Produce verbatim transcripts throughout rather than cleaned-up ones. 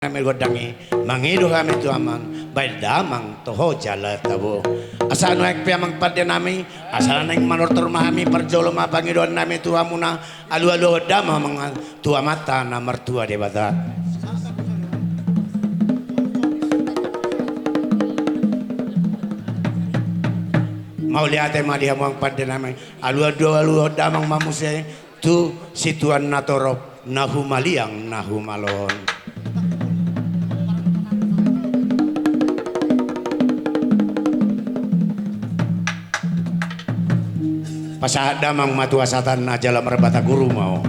nami gondang i, mangido hami tu amang, baen damang tu ho jala tabo. Asa nuaeng pe amang pande nami, asa naeng manortor ma hami parjolo ma pangidoan nami tu hamuna, alualuhon damang tu Amanta na martua Debata. Mauliate ma di hamu amang pande nami, alualuhon damang ma muse tu situan na torop, na humaliang, na humaloon. Pasahat damang ma tu hasahatanna jala marbata guru ma ho.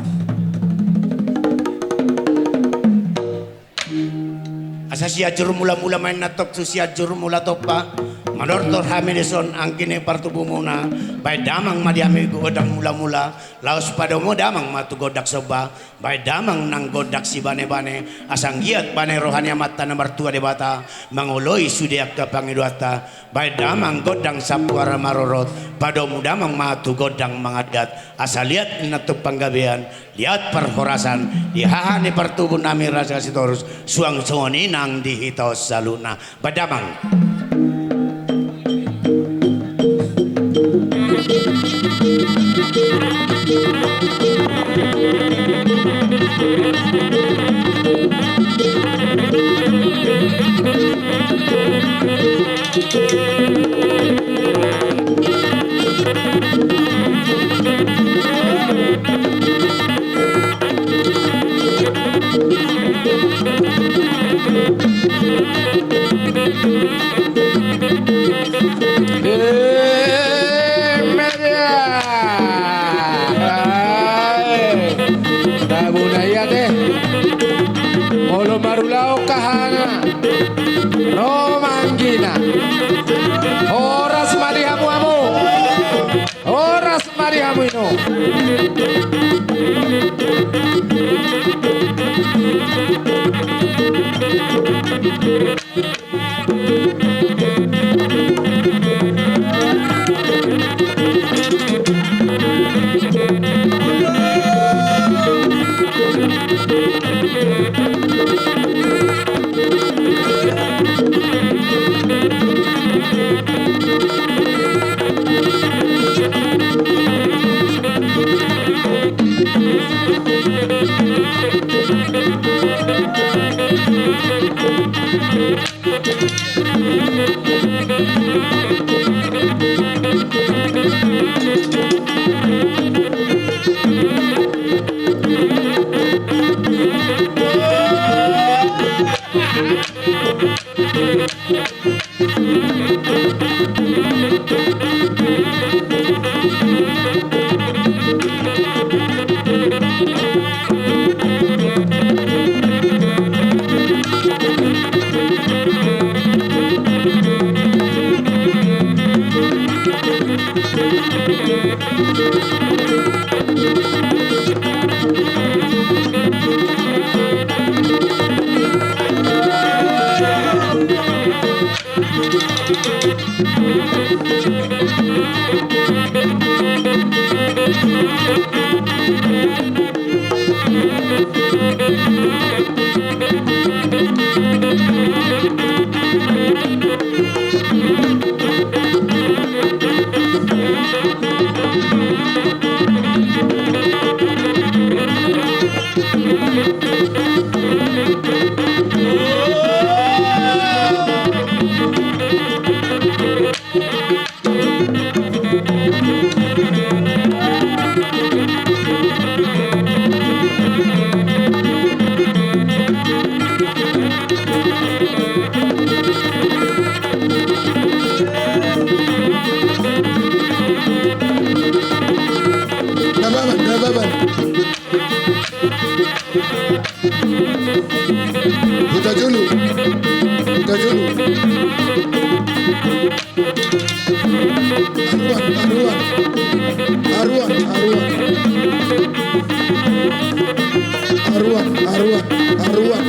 Asa Sianjur Mulamula ma inna tong tu Sianjur Mulatompa, manortor hami dison anggi ni partubumuna, baen damang ma di hami gondang mulamula, laos padomu damang ma tu gondang somba, baen damang nang gondang sibanebane, asa anggiat bane roha ni Amanta na martua Debata, mangoloi sude angka pangidoanta, baen damang gondang sampuara marorot, padomu damang ma tu gondang mangandat, asa liat inna tong panggabean, liat parhorasan, di haha ni partubu nami Raja Sitorus, suang songon i nang di hita on saluhutna. Baen damang. Eh, media. Ai. Tabuna ia te. Molo marulaon hahana, ro ma anggina. Horas ma di hamu hamu. Horas ma di hamu ino. Dababan, dababan. Huta julu. Huta julu. Aruan, aruan. Aruan, aruan. Aruan, aruan, aruan.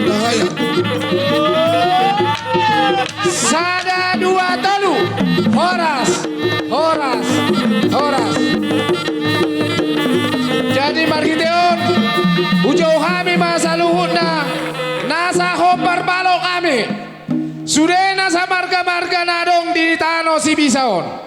Bahaya. Sada, dua, tolu. Horas. Horas, horas. Jadi marhite on, hujou hami ma Saluhutna nasa hombar balok hami, sude nasa marga-marga na adong di tano Sibisa on.